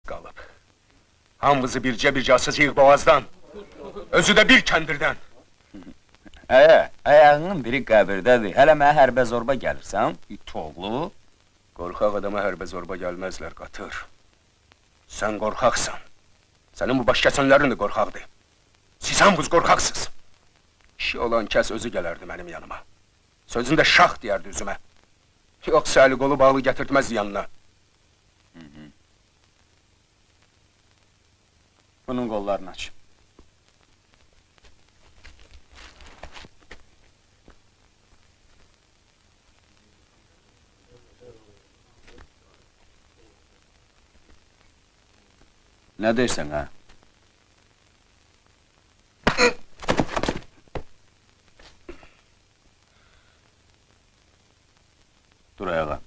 Qalıb. Hamımızı bircə-bircə asacağıq boğazdan. Özü də bir kəndirdən. Əyə, ayağının biri qəbirdədir. Hələ mənə hərbə zorba gəlirsən, it oğlu. Qorxaq adama hərbə zorba gəlməzlər, Qatır. Sən qorxaqsan. Sənin bu başkəsənlərin də qorxaqdır. Siz hamınız qorxaqsınız. Kişi olan kəs özü gələrdi mənim yanıma. Sözünü də şax deyərdi üzümə. Yoxsa əli qolu bağlı gətirtməzdi yanına. Bunun qollarını aç. Nə deyirsən, hə? Dur ayağa.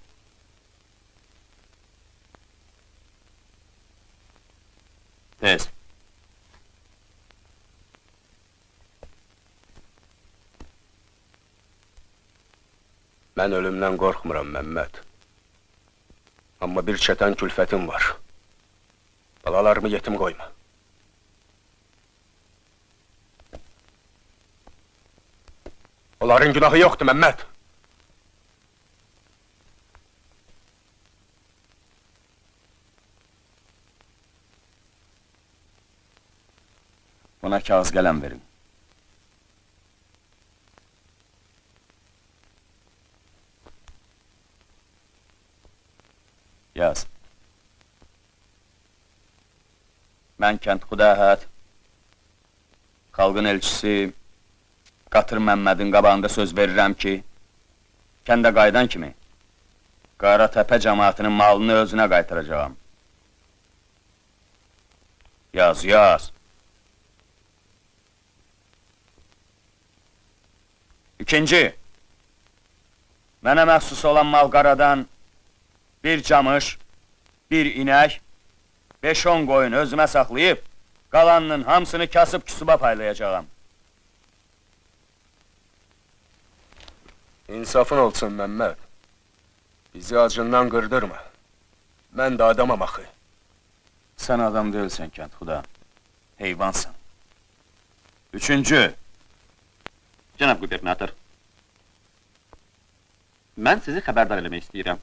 Tez. Mən ölümdən qorxmuram, Məmməd. Amma bir çətən külfətim var. Balalarımı yetim qoyma. Onların günahı yoxdur, Məmməd. Buna kağız qələm verin. Yaz. Mən Kəndxuda Əhəd, xalqın elçisi Qatır Məmmədin qabağında söz verirəm ki, kəndə qayıdan kimi Qaratəpə cəmaatının malını özünə qaytaracağam. Yaz, yaz. İkinci, mənə məxsus olan malqaradan bir camış, bir inək, 5-10 qoyun özümə saxlayıb, qalanının hamısını kasıb küsuba paylayacağam. İnsafın olsun, Məmməd. Bizi acından qırdırma. Mən də adamam axı. Sən adam deyilsən, Kəndxuda. Heyvansan. Üçüncü. Cənab qubernator, mən sizi xəbərdar eləmək istəyirəm.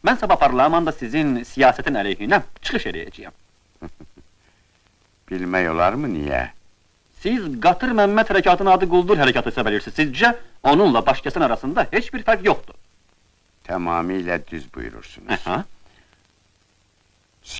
Mən sabah parlamenda sizin siyasətin əleyhinə çıxış eləyəcəyəm. Bilmək olarmı niyə? Siz Qatır Məmməd hərəkatının adı quldur hərəkatı hesab edirsiniz. Sizcə onunla başkəsən arasında heç bir fərq yoxdur. Tamamilə düz buyurursunuz. Aha.